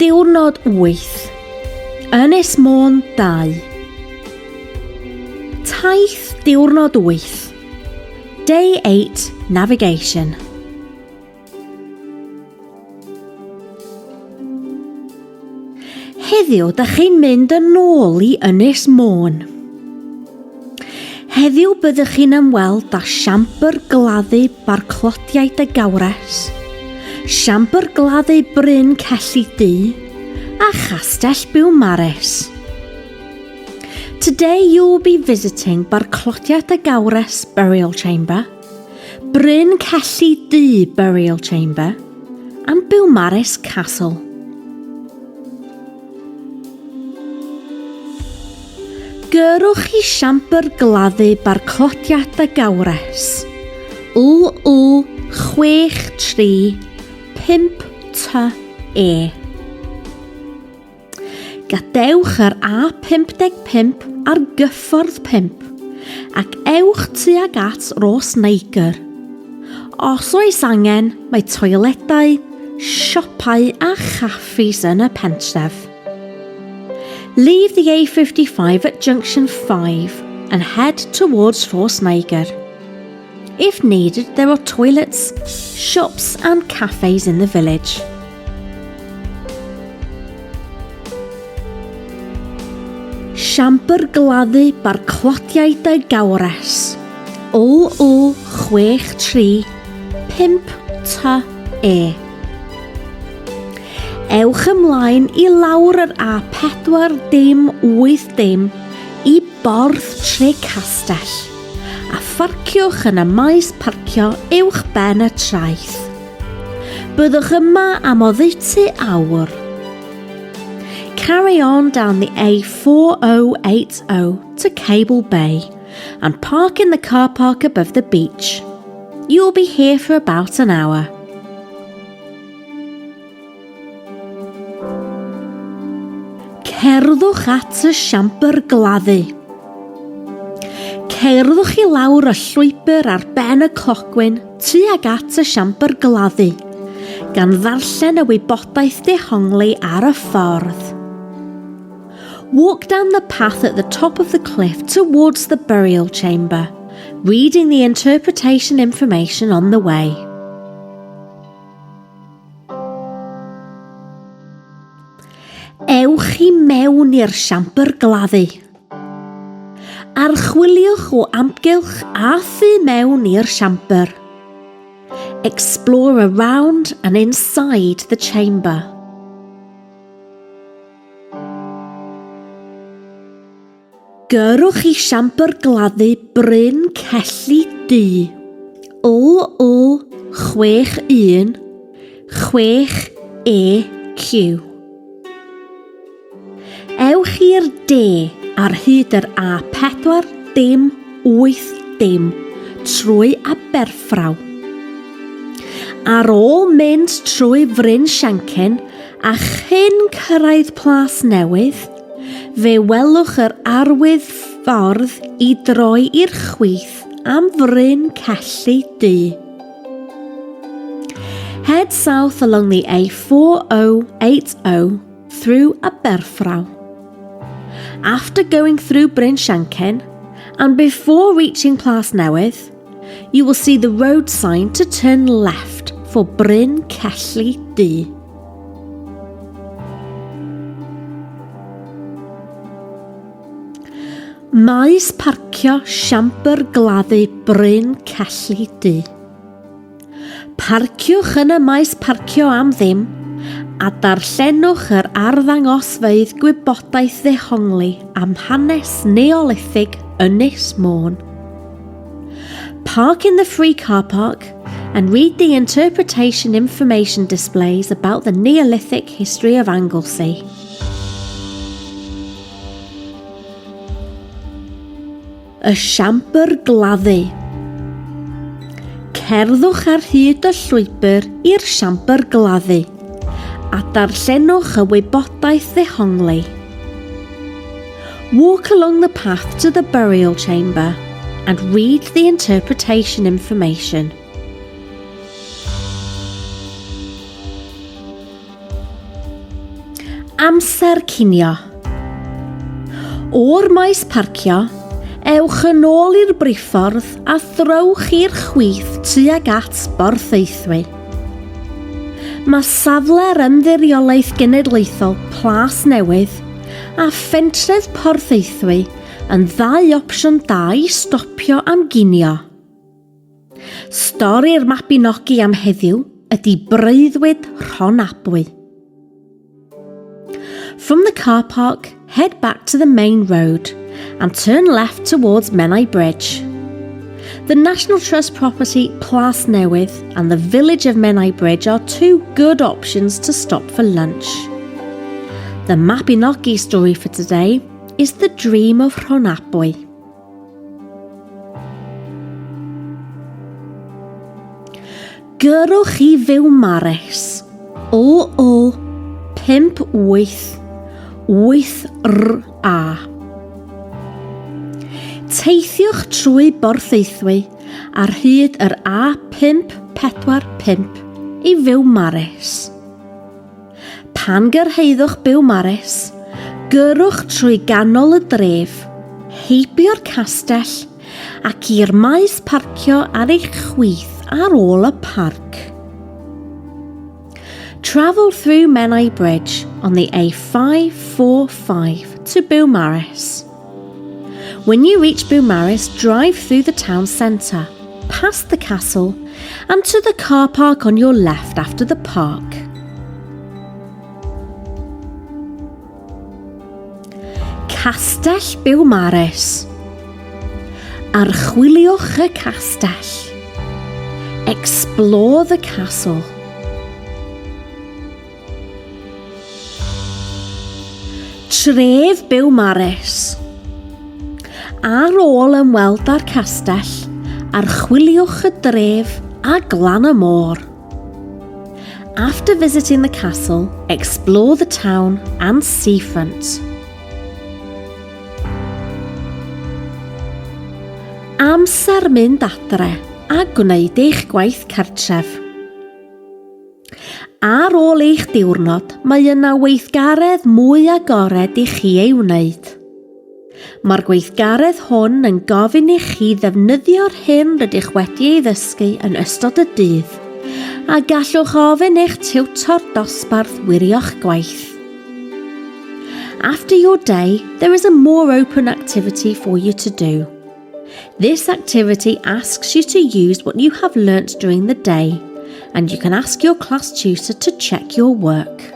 Diwrnod 8. Ynys Môn 2. Taith Diwrnod 8. Day 8 Navigation. Heddiw, da chi'n mynd yn ôl i Ynys Môn. Heddiw byddwch chi'n ymweld â siambr gladdu Barclodiaid y Gawres, siambr gladdu Bryn Celli Du a Chastell Biwmares. Today you will be visiting Barclodiad y Gawres Burial Chamber, Bryn Celli Du Burial Chamber and Biwmares Castle. Gyrrwch i siambr gladdu Barclodiad y Gawres, LL 6 3 5 T E. Gadewch yr A55 ar gyffordd 5 ac ewch tuag at Rhosneigr. Os oes angen, mae toiledau, siopau a chaffis yn y pentref. Leave the A55 at junction 5 and head towards Rhosneigr. If needed, there are toilets, shops and cafes in the village. Siambr gladdu barclodiaid y Gawres. O O 6 3 5 T E. Ewch ymlaen i lawr yr A4 dim 8 dim i Borth Tre Castell a pharciwch yn y maes parcio uwch ben y traeth. Byddwch yma am oddeutu awr. Carry on down the A4080 to Cable Bay and park in the car park above the beach. You'll be here for about an hour. Cerddwch at y siambr gladdu. Cerddwch i lawr y llwybr ar ben y clogwyn tuag at y siambr gladdu, gan ddarllen y wybodaeth dehongli ar y ffordd. Walk down the path at the top of the cliff towards the burial chamber, reading the interpretation information on the way. Ewch i mewn i'r siambr gladdu. Archwiliwch o amgylch a thu mewn i'r siambr. Explore around and inside the chamber. Gyrrwch i siambr gladdu Bryn Celli Du, LL 6 1 6 EQ. Ewch i'r de ar hyd yr A4 dim 8 dim trwy Aberffraw. Ar ôl mynd trwy Fryn Siencyn a chyn cyrraedd Plas Newydd, Fe welwch yr arwydd ffordd i droi i'r chwith am Fryn Celli Du. Head south along the A4080 through Aberffraw. After going through Bryn Siencyn and before reaching Plas Newydd, you will see the road sign to turn left for Bryn Celli Du. Maes parcio Siambr Gladdu Bryn Celli Du. Parciwch yn y maes parcio am ddim a darllenwch yr arddangosfeydd gwybodaeth ddehongli am hanes Neolithig Ynys Môn. Park in the free car park and read the interpretation information displays about the Neolithic history of Anglesey. Y siambr gladdu. Cerddwch ar hyd y llwybr i'r siambr gladdu a darllenwch y wybodaeth ddehongli. Walk along the path to the burial chamber and read the interpretation information. Amser cinio. O'r maes parcio, ewch yn ôl i'r briffordd a throwch i'r chwith tuag at Borthaethwy. Mae safle'r Ymddiriolaeth Genedlaethol Plas Newydd a phentref Porthaethwy yn ddau opsiwn da i stopio am ginio. Stori'r Mabinogi am heddiw ydy Breuddwyd Rhonabwy. From the car park, head back to the main road and turn left towards Menai Bridge. The National Trust property Plas Newydd and the village of Menai Bridge are two good options to stop for lunch. The Mabinogi story for today is The Dream of Rhonabwy. Gyrrwch i Fiwmares, O O 5 8 8 R A. Teithiwch trwy Borthaethwy ar hyd yr A545 i Fiwmares. Pan gyrhaeddwch Biwmares, gyrrwch trwy ganol y dref, heibio'r castell ac i'r maes parcio ar eich chwith ar ôl y parc. Travel through Menai Bridge on the A545 to Beaumaris. When you reach Beaumaris, drive through the town centre, past the castle, and to the car park on your left after the park. Castell Biwmares. Archwiliwch y castell. Explore the castle. Tref Biwmares. Ar ôl ymweld â'r castell, archwiliwch y dref a glan y môr. After visiting the castle, explore the town and seafront. Amser mynd adre a gwneud eich gwaith cartref. Ar ôl eich diwrnod, mae yna weithgaredd mwy agored i chi ei wneud. Mae'r gweithgaredd hwn yn gofyn i chi ddefnyddio'r hyn rydych wedi ei ddysgu yn ystod y dydd, a gallwch ofyn eich tiwtor dosbarth wirio'ch gwaith. After your day, there is a more open activity for you to do. This activity asks you to use what you have learnt during the day, and you can ask your class tutor to check your work.